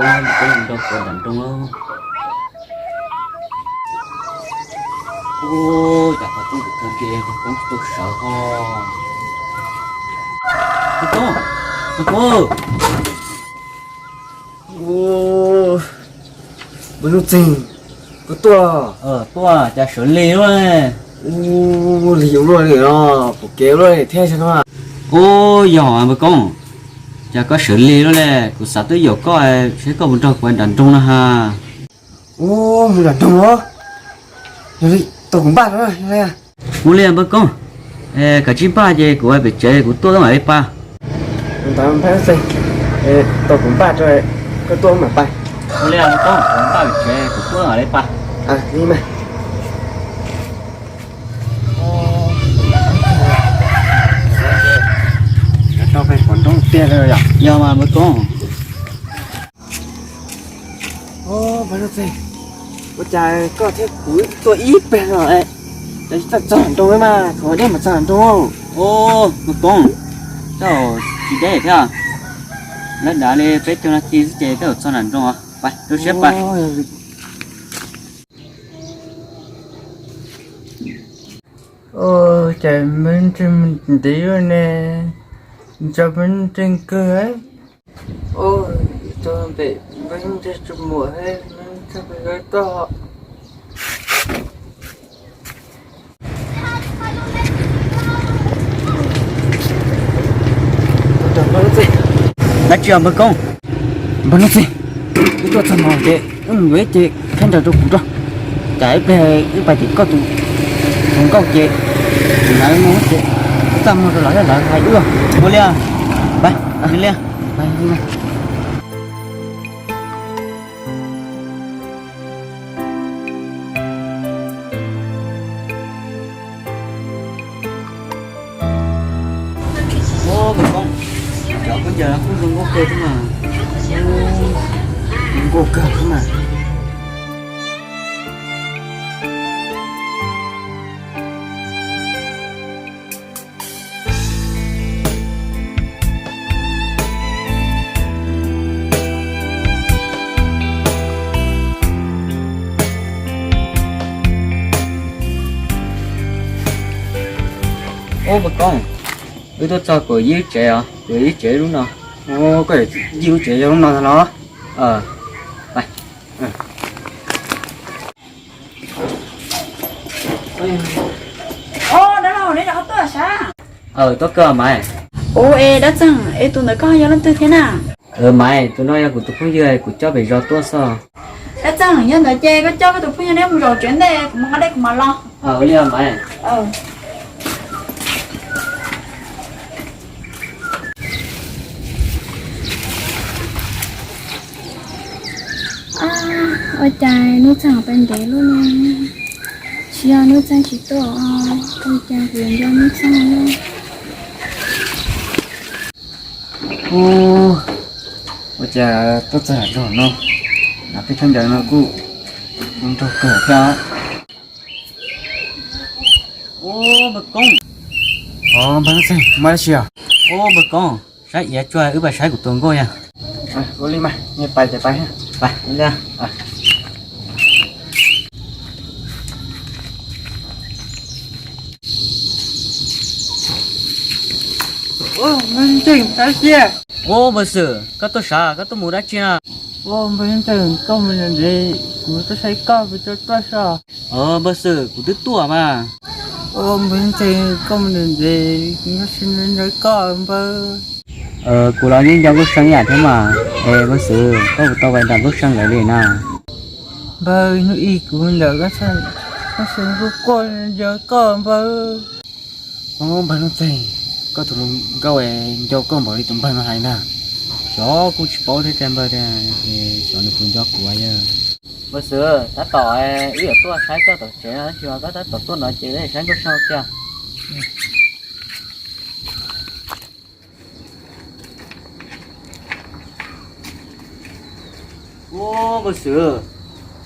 Poob, poob nrog kuv nram nroog. Ua cas qhov rooj kuj kawg kiag, qhov rooj tuaj sawv ho. Poob, poob. Ua, npawg Nuj Txeeg, koj tuaj. Tuaj cas sawv lig luaj. Ua, lig ua luaj li no, pom kev luaj li thiab no. Ua, yog npawg Koob, cas koj sawv lig luaj li, kuv xav tuaj yaum koj saib koj puas nrog kuv nram nroog no ha. Ua, mus nram nroog los? Yog li tos kuv npaj rau. Mus li npawg Koob, kav tsij npaj ces kuv pem tsev kuv tuaj mam li pais. Ntawd npawg Txeeg, tos kuv npaj rau, koj tuaj mam pais. Mus li npawg Koob, kuv npaj pem tsev kuv tuaj mam li pais. Li mas. Rau pem qhov nrooj tiag li yom. Yog mas npawg Koob. Npawg Nuj Txeeg, ua cas koj thiab kuv tuaj ib pliag no es tsis txog nram nroog li mas, thaum deb mam txog nram nroog. Ua, npawg Koob, tau tsis deb thiab, lawv dav li peb caug nas this xwb ces tau txog nram nroog os. Pais, rau siab pais. Ua cas npawg Nuj Txeeg mus ntev luaj ne, nco npawg Nuj Txeeg kawg. Ua, tuaj pem npawg Nuj Txeeg tsis muaj, npawg Nuj Txeeg pem lawv toj. Dab tsi os npawg Koob? Npawg Nuj Txeeg, wb tuaj txog no ces wb mus yuav ib ce khaub ncaws rau kuv tso. Cas ib pliag wb pais tim koj tus hluas nkauj ces kuv lawv mus ces wb txaj muag rau lawv thiab lawv hais wb. Ua li, pais li. Ua, npawg Koob, cov khaub ncaws no kuj zoo nkauj kawg thiab mas. Zoo nkauj kawg thiab mas. Ua, npawg Koob, wb tuaj txog kuv yij lub tsev os, kuv yij lub tsev lub no. Koj yij lub tsev yog lub no ntag los? Ua, dab laug, neb rov qab tuaj sav? Tuaj kawg Maiv. Ua, es Dab Txeeg, es tus ntawd koj yog leej twg thiab na? Maiv, tus no yog kuv tus phooj ywg kuv coj pem zos tuaj xwb. Dab Txeeg, yog ntawd ces koj coj koj tus phooj ywg neb mus zaum tsev ntej, kuv mus nqa dej kuv mam los. Ua li Maiv. Ua cas Nuj Txeeg pais ntev luaj li, tsis yog Nuj Txeeg tsis tuaj, ua cas kuv yuav nco Nuj Txeeg na. Ua cas tuaj txog nram nroog no, peb khaub ncaws no kuj zoo nraug kawg thiab. Ua, npawg Koob. Ua, npawg Nuj Txeeg, muaj dab tsi os? Ua, npawg Koob, saib iav tsuag wb pais saib kuv tus nkauj yog. Ua li mas, pais ces pais. Pais. Ua, npawg Xwm, koj tuaj sav, koj tuaj mus dab tsi na? Ua, npawg Xwm, koj mus ntev ntev, kuv tuaj saib koj, kuv tuaj tuaj so. Npawg Xwm, kuv twb tuaj mas. Ua, npawg Xwm, koj mus ntev ntev, kuv tuaj saib ntev koj npawg. Kuv los yeej nco Nkauj See ib yam thiab mas. Es npawg Xwm, koj puas tau pais nram Nkauj See lawv li na? Npawg, hnub ib kuv mus nram Nkauj See, Nkauj See kuj quaj nco koj npawg. Ua, npawg Nuj Txeeg, koj tus hluas nkauj nco koj npaum li tus npawg no hais ntag. Xyov kuj tsis paub thiab tiag npawg tiag, es xyov nws puas nco kuv yog. Npawg Xwm, tab tom wb yuav tuaj saib koj tom tsev no tab sis koj tab tom tuaj no ces wb saib Nkauj See kiag. Ua, npawg Xwm,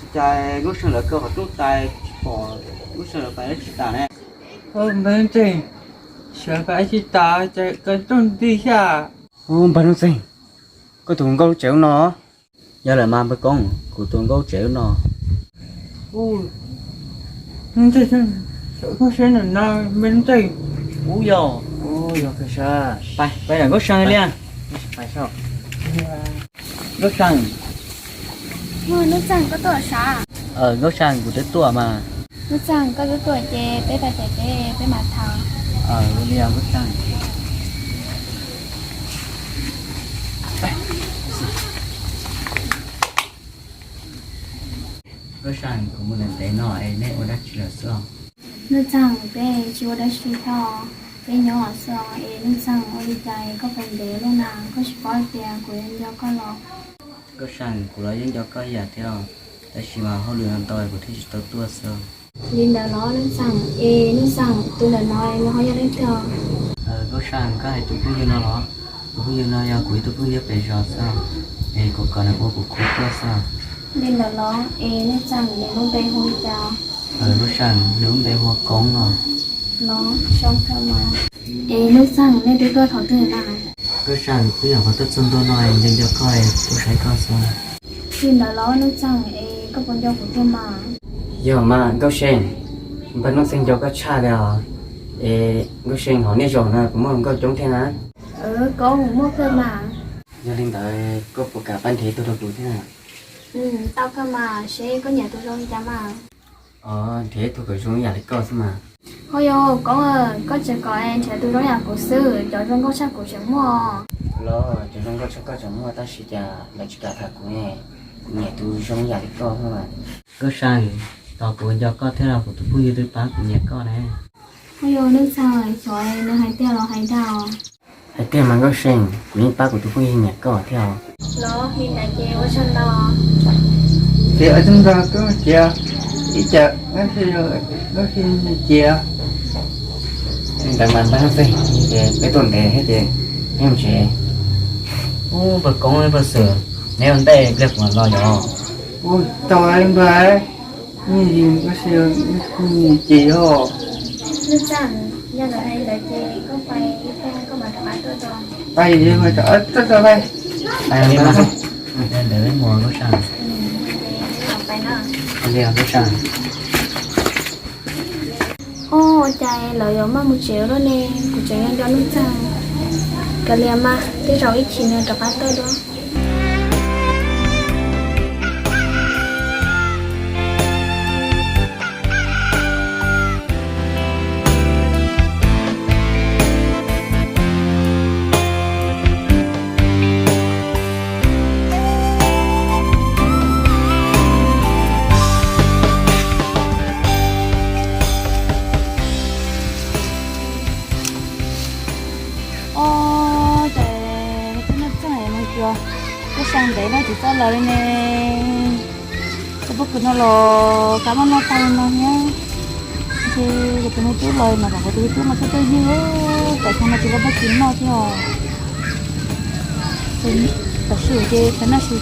ua cas Nkauj See lawv kaw qhov rooj tas tsis pom Nkauj See lawv pais dab tsi tas ne? Ua, npawg Nuj Txeeg, sawv pais dab tsi tas, cas kaw rooj nti thiab? Ua, npawg Nuj Txeeg, koj tus hluas nkauj lub tsev ub no. Yog lawm mas npawg Koob, kuv tus nkauj tsev lub no. Ub, ntej, ntej, ntej, ntej, ntej, ub yog, ub yog kawg sab. Pais, pais ntawm Nkauj See li. Pais saib. Nkauj See. Nuj Txeeg, koj tuaj sav? Nkauj See, kuv twb tuaj mas. Nuj Txeeg, koj twb tuaj ces peb pais tom tsev peb mam tham. Ua li os Nkauj See. Nkauj See, kuv mus ntev ntev no es nej ua dab tsi lawm xwb? Nuj Txeeg, peb tsis ua dab tsi thiab, peb nyob xwb es Nuj Txeeg, ua li cas koj pais ntev luaj na, koj tsis paub tias kuv yeej nco koj los? Nkauj See, kuv los yeej nco koj ib yam thiab, tab sis mas hauj lwm no ntau kuv thiaj tsis tau tuaj xwb. Li ntawd los Nuj Txeeg, es Nuj Txeeg, tus ntawm no nws ho yog leej twg? Nkauj See, koj hais tus phooj ywg no los? Tus phooj ywg no yog kuv ib tug phooj ywg pem zos xwb, es kuv kom nws ua kuv khub tuaj xwb. Li ntawd los es Nuj Txeeg, nws lub npe hu li cas? Nkauj See, nws lub npe hu ua Koob no. Los zoo kawg mas. Es Nuj Txeeg, nej twb tuaj thaum twg na? Nkauj See, twb yog qhov tuaj txog ntua no es nco nco koj es tuaj saib koj xwb. Li ntawd los Nuj Txeeg, es koj puas nco kuv tiag mas? Yog mas Nkauj See, npawg Nuj Txeeg nco koj tshaj li os. Es Nkauj See, hauv nej zos no puas muaj hluas nkauj coob thiab na? Koj muaj kawg mas. Yog li ntawd koj puas kam pab nrhiav ib tug rau kuv thiab? Tau kawg mas, seb koj nyiam tus zoo li cas mas. Nrhiav ib tug kom zoo ib yam li koj xwb mas. Ho yog Koob, koj tseem kom nrhiav tus zoo yam kuv xwb, cov zoo nkauj tshaj kuv tseem muaj. Los cov zoo nkauj tshaj koj tseem muaj tab sis cas lawv tsis kam tham kuv ne, kuv nyiam tus zoo yam li koj xwb mas. Nkauj See, tos kuv nco koj thiab los kuv tus phooj ywg twb pab kuv nyiam koj ne. Ho yog Nuj Txeeg, xyov nws hais tiag los hais dag os? Hais tiag mas Nkauj See, kuv yeej pab kuv tus phooj ywg nyiam koj thiab os. Los li ntawd ces ua tsaug ntau. Ces ua tsaug ntau koj mus tsev, ib tsam Nkauj See, Nkauj See mus tsev. Li ntawd mas npawg Nuj Txeeg, ces peb tuaj ntev thiab ces peb mus tsev. Ub, npawg Koob, npawg Xwm, neb ua ntej pliag kuv mam los yom. Ua tau npawg, Nkauj See, Nkauj See mus tsev os. Nuj Txeeg, yog lawv hais li ntawd ces koj pais ib pliag koj mam rov qab tuaj tso. Pais, mam rov qab tuaj tso pais. Pais li mas. Ntawd mus Nkauj See. Li Nkauj See. Ua cas lawv yuav maj mus tsev lawm ne, kuv tseem nco nco Nuj Txeeg. Kav liam mas, tej zaum ib chim nws rov qab tuaj dua. Ob, cas tus Nuj Txeeg no cuag Nkauj See ntev no tsis txawj lawm li ne. Tus pob kws no los kav maj noj tau li no thiab. Ces tus me tub los mas kom kuv tus me tub no tuaj tuaj ywg, tam sim no tsis tau pob kws noj thiab os. Tam sim ces peb noj su.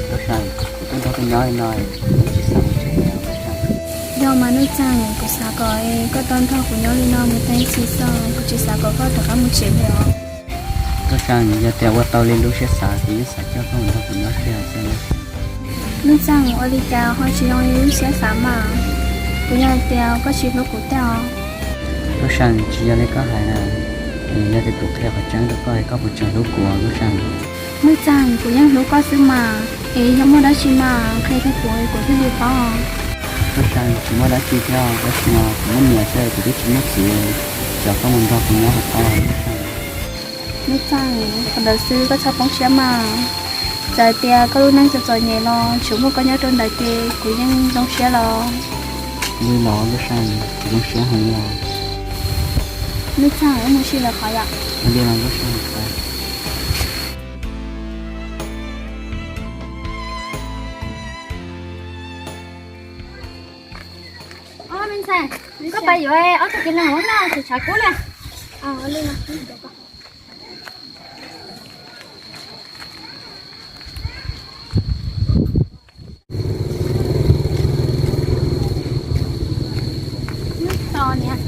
Nkauj See, kuv tuaj nrog koj nyob li no, koj tsis xav mus tsev los Nkauj See? Yog mas Nuj Txeeg, kuv xav kom koj tau nrog kuv nyob li no mus tag ib txhis xwb, kuv tsis xav kom koj rov qab mus tsev li os. Nkauj See, yog tias ua tau li lub siab xav, kuv yeej xav coj koj mus nrog kuv nyob kiag xwb. Nuj Txeeg, ua li cas ho tsis zoo li lub siab xav mas? Puas yog hais tias koj tsis hlub kuv tiag os? Nkauj See, tsis yog li koj hais na. Yog tias kuv qhia qhov tseeb rau koj, koj puas tseem hlub kuv, Nkauj See? Nuj Txeeg, kuv yeej hlub koj xwb mas, es yog muaj dab tsi mas qhia rau kuv, kuv thiaj li paub. Nkauj See, tsis muaj dab tsi thiab, tab sis mas kuv muaj niam xwb, kuv twb tsis muaj txiv, ces koj mus nrog kuv nyob hauv qab. Nuj Txeeg, qhov ntawd xwb koj txhob poob siab mas. Txawm hais tias koj lub neej txom txom nyem los tsuas muaj koj nyob rau ntawd ces kuv yeej zoo siab los. Li los Nkauj See, kuv zoo siab heev li os. Nuj Txeeg, wb mus si lawm qhov yom. Li los Nkauj See. Koj pais yuav ob tug kiav neeg ua noj tsis tshav kub li. Tos niam.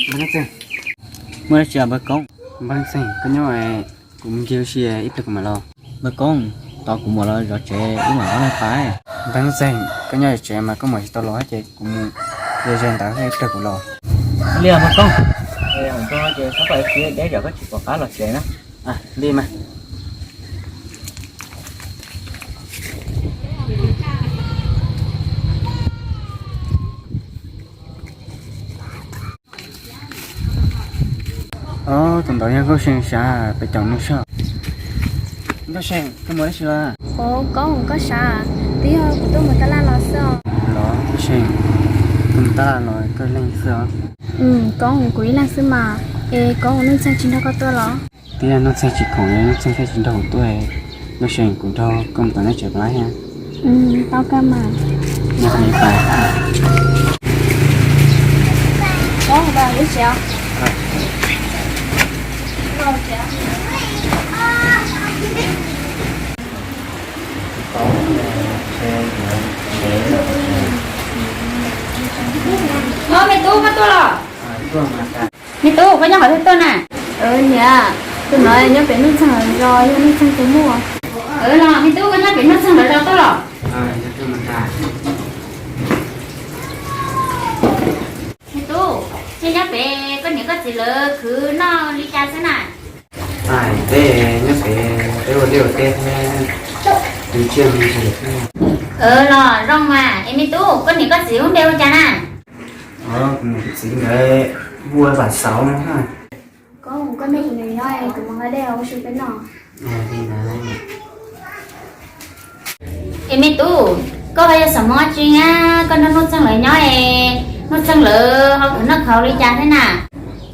Npawg Nuj Txeeg, muaj dab tsi os npawg Koob? Npawg Nuj Txeeg, koj nyob, kuv mus ncig ua si ib pliag kuv mam los. Npawg Koob, tos kuv mam los zov tsev wb mam rov qab pais. Npawg Nuj Txeeg, koj nyob zov tsev mas koj mam tsis tau los ces kuv mus ze ze ntawd ib pliag kuv los. Li os npawg Koob, ces txhob pais siab deb zam koj tsis pom qab los tsev na. Li mas. Ob, tus ntawd yog Nkauj See sav, peb caum nws soj. Nkauj See, koj mus dab tsi los? Ov, Koob, koj sav? Twb yog kuv tuaj mus tab laj los xwb os. Los Nkauj See, koj mus tab laj los koj ib leeg xwb os? Koob, kuv ib leeg xwb mas. Es Koob, Nuj Txeeg tsis nrog koj tuaj los? Twb yog Nuj Txeeg tsis khoom, Nuj Txeeg thiaj tsis nrog kuv tuaj. Nkauj See, kuv nrog koj mus tom nej tsev pab thiab. Tau kawg mas. Nyob qhov nej pais. Ov, me tub, koj tuaj los? Me tub, koj nyob qhov twg tuaj na? Niam, tus no nyob pem Nuj Txeeg lawv zos, yog Nuj Txeeg tus muam. Los me tub, koj nyob pem Nuj Txeeg lawv zos tuaj los? Me tub, nej nyob pem koj niam koj txiv lawv khwv noj li cas xwb na? Peb nyob pem, peb ua liaj ua teb thiab. Los zoo mas. Es me tub, koj niam koj txiv lub npe hu cas na? Kuv niam kuv txiv nkawd hu ua Vam Xauv no. Koj, koj nrog kuv niam nyob, kuv mus nqa dej ua si peb noj. Es me tub, koj ho yog xeem Hmoob dab tsi na, koj nrog Nuj Txeeg lawv nyob es Nuj Txeeg lawv ho khwv noj khwv haus li cas thiab na?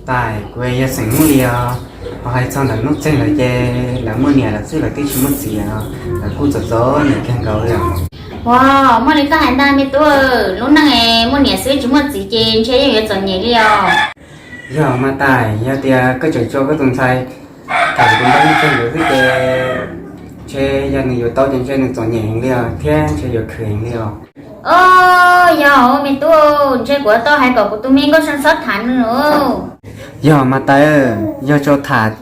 Tais, kuv yog xeem Hmoob li os, ho hais txog ntawm Nuj Txeeg lawv ces lawv muaj niam lawm xwb, lawv twb tsis muaj txiv os, lawv kuj txom txom nyem kawg nkaus li os. Ua, muaj li koj hais ntag me tub, lub neej es muaj niam xwb tsis muaj txiv ces ntshe yeej yuav txom nyem li os. Yog mas tais, yog tias koj tseem tso koj tus ntxhais tham tus npawg Nuj Txeeg ntawd xwb ces ntshe yog nws yuav tau ces ntshe nws txom nyem heev li os thiab ntshe yuav khwv heev li os. Yog me tub, ntshe kuv tau hais kom kuv tus me Nkauj See txhob tham nws. Yog mas tais, yog tso tham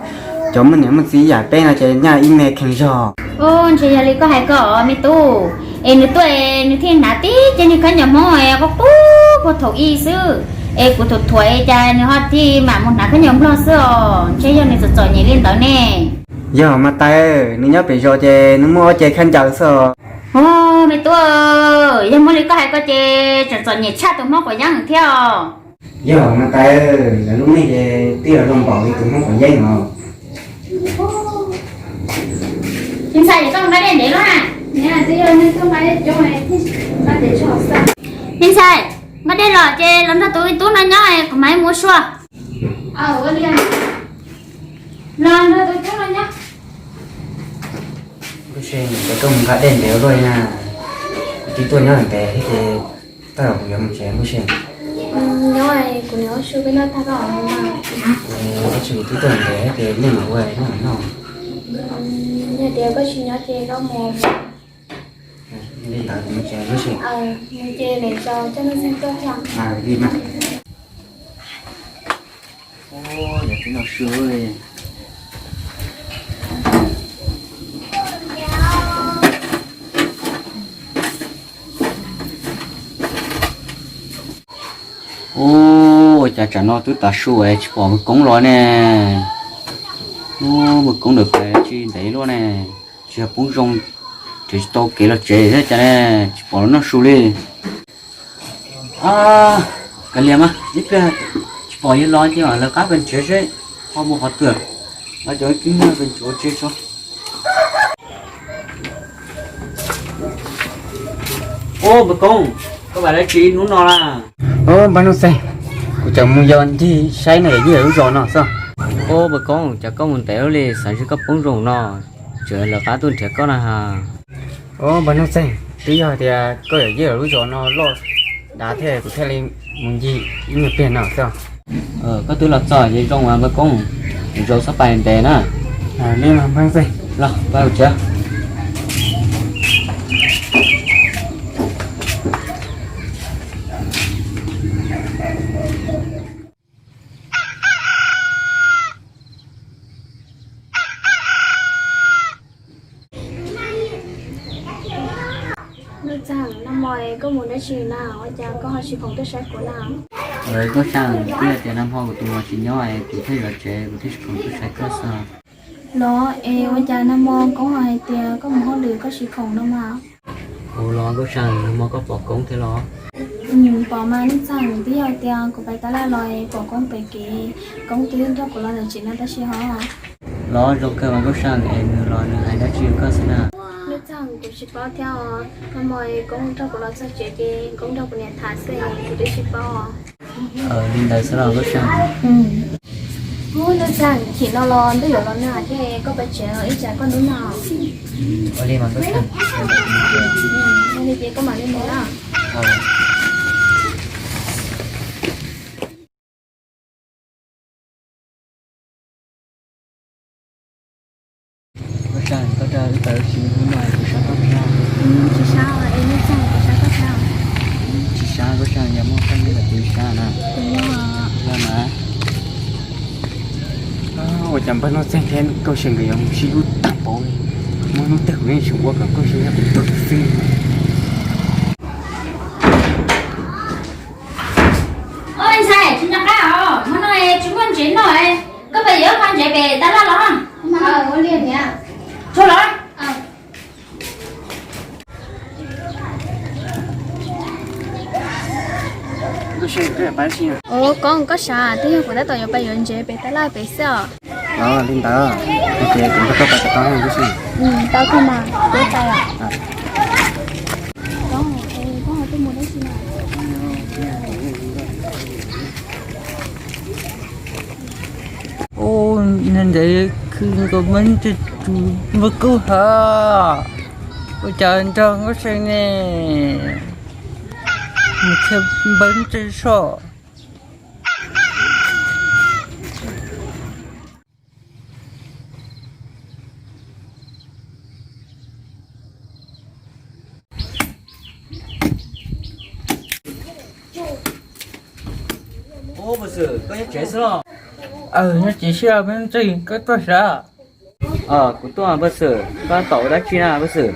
cov muaj niam muaj txiv yam peb no ces nyaj ib me kheev zog. Ntshe yog li koj hais ko me tub, es nws tuaj nws thiaj hnav tib ceg niag khaub ncaws Hmoob qub qub puag thaum ub xwb, es kuv thuam thuam cas nws ho thiaj mam mus hnav khaub ncaws Nplog xwb os, ntshe yog nws txom txom nyem li ntawd ne. Yog mas tais, nws nyob pem zos ces nws muaj ob ceg khaub ncaws xwb os. Ua, me tub, yog muaj li koj hais ko ces tseem txom nyem tshaj tus Hmoob quav yeeb thiab os. Yog mas tais, lawv lub neej ces twb yog zoo npaum li tus Hmoob quav yeeb no. Me ntxhais, koj nqa dej ntev lawm na. Me ntxhais, nqa dej los ces los nrog tus tub no nyob, kuv mam mus ua sua. Los nrog tus tub no nyob. Nkauj See, koj mus nqa dej ntev luaj na, kuv twb tuaj nyob ntev thiab ces tej zaum kuv yuav mus tsev Nkauj See. Nyob, kuv niam ua su peb noj tag koj os mas. Koj tsis, kuv twb tuaj ntev thiab ces nej mam ua nej mam noj. Yog tias koj tsis nyob ces koj mus. Li ntawd kuv mus tsev Nkauj See. Mus ces lwm zaus coj Nuj Txeeg tuaj thiab. Li mas. Ua, yog tib no su li. Ua cas tsam no twb tav su es tsis pom npawg Koob los ne. Ua, npawg Koob ntawm pem tsis ntev luaj ne, tsis yog poob zoo, tseem tsis tau kev los tsev thiab cas ne, tsis pom los noj su li. Kav liam mas ib pliag tsis pom yawg los ces mam lawv qab pes ntsev seb ho mus qhov twg, los cov ib pliag pes ntsev tsev tso. Ua, npawg Koob, koj vam dab tsi hnub no na? Ua, npawg Nuj Txeeg, kuv tseem mus yos ncig saib nej yawm yij lawv lub zos no xwb. Ua, npawg Koob, cas koj mus ntev luaj li, xav ntshe koj poob zoo no, tseem lawv qab tuaj nrhiav koj na has. Ua, npawg Nuj Txeeg, twb yog tias koj yawm yij lawv lub zos no loj dav thiab kuv thiaj li mus ncig ib nyuag pliag no xwb. Koj twb los txog ces zoo mas npawg Koob, lwm zaus txhob pais ntev na. Li mas npawg Txeeg, los pais ua tsev. Koj mus dab tsi na, ua cas koj ho tsis khoom tuaj saib kuv na? Koj Xya, twb yog tias nag hmo kuv tus muam tsis nyob es kuv thiaj zov tsev, kuv thiaj tsis khoom tuaj saib koj xwb. Los es ua cas nag hmo Koob ho hais tias koj mus hauj lwm koj tsis khoom no mas? Ua los Nkauj Xya, nag hmo koj pom Koob thiab los? Pom mas Nuj Txeeg, twb yog tias kuv pais tab laj los es pom Koob pem kev, Koob twb nrog kuv los ntawm tsev no tab sis ho. Los zoo kawg mas Nkauj Xya, es nws los nws hais dab tsi rau koj xwb na? Nuj Txeeg, kuv tsis paub thiab os, nag hmo Koob nrog kuv los txog tsev ces Koob nrog kuv niam tham xwb, kuv twb tsis paub. Li ntawd xwb los Nkauj Xya? Ub, Nuj Txeeg, chim no los ntuj yuav los nag thiab, koj pais tsev ib tsam koj hnub no. Ua li mas Nkauj Xya. Ua li ces koj mam li mus na. Nkauj Xya, koj rau wb tau ib sim hnub no kuv sab koj thiab. Tsis sab, es Nuj Txeeg, kuv sab koj thiab. Tsis sab Nkauj Xya, yog muaj koj nyob ntawm kuv sab na. Yog mas. Ua cas npawg Nuj Txeeg thiab Nkauj Xya nkawd yuav mus sib hlub tag npaum li. Muaj hnub twg kuv yeej tsis ua kom Nkauj Xya nyob kuv tus xwb. Ntxhais, tsis nco qab os, hmo no tsis muaj ntsev noj, koj pais yuav qho ntsev pem tab laj los. Tso los. Ua, Koob, koj sab, twb yog kuv tab tom yuav pais yuav ntsev pem tab laj pem xwb os. Los li ntawd, ces kuv nrog koj pais tom koj, Nkauj Xya. Tau kawg mas, kuv pais os. Koob, es koj ho tuaj mus dab tsi na? Ub, ntev khw nkaus npawg Ntxawg, npawg Koob hov, ua cas nrog Nkauj Xya ne? Mus thiab npawg Ntxawg soj. Ub, npawg Xwm, koj nyob tsev xwb los? Aws, nyob tsev xwb, npawg Ntxawg, koj tuaj sav? Kuv tuaj, npawg Xwm, koj tab tom ua dab tsi na npawg Xwm?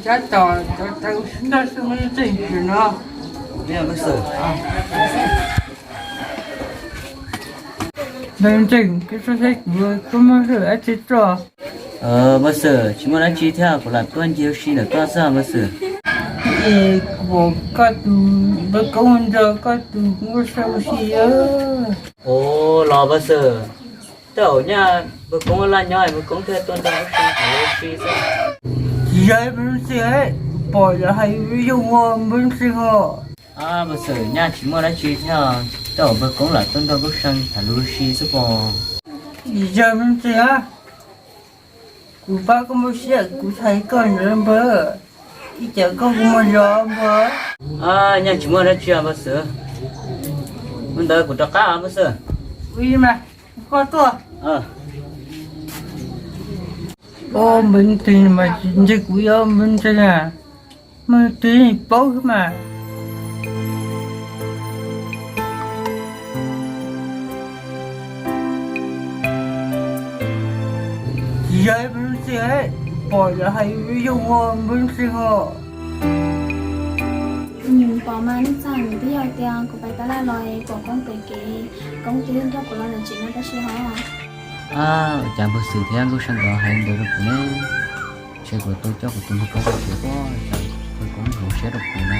Tab tom ua si ntawj xwb, npawg Ntxawg, tsis no. Npawg Ntxawg, koj saib kuv, koj muaj dab tsi tuaj? Npawg Xwm, tsis muaj dab tsi thiab, kuv lam tuaj ncig ua si ntawm koj xwb npawg Xwm. Es kuv pom koj tus npawg Koob nrog koj tus Nkauj Xya ua si. Ua los npawg Xwm, tej zaum nyaj npawg Koob laj nyob npawg Koob thiaj tuaj nrog Nkauj Xya tham ua si xwb. Tsis yog npawg Ntxawg, pom lawv hais yus ua npawg Ntxawg os. Npawg Xwm, nyaj tsis muaj dab tsi thiab, tej zaum npawg Koob lam tuaj nrog Nkauj Xya tham ua si xwb pom. Tsis yog npawg Ntxawg, kuv pab koj npawg siab, kuv tham koj ntawd npawg, ib tsam koj kuv mus zov npawg. Nyaj tsis muaj dab tsi npawg Xwm, ua ntawd kuv rov qab npawg Xwm. Ua li mas, koj tuaj. Ua npawg Ntxawg mas tsis ntseeg kuv, ua npawg Ntxawg na, npawg Ntxawg paub mas. Tsis yog npawg Ntxawg, pom lawv hais yus ua npawg Ntxawg os. Pom mas Nuj Txeeg, twb yog tias kuv pais tab laj los pom Koob pem kev, Koob twb nrog kuv los ntawm tsev no tab sis ho. Ua cas npawg Xwm thiab Nkauj Xya nkawd hais ntawd rau kuv ne? Ntshe kuv tau coj kuv tus npawg Koob pais tsev pob, cas npawg Koob hlub siab rau kuv na.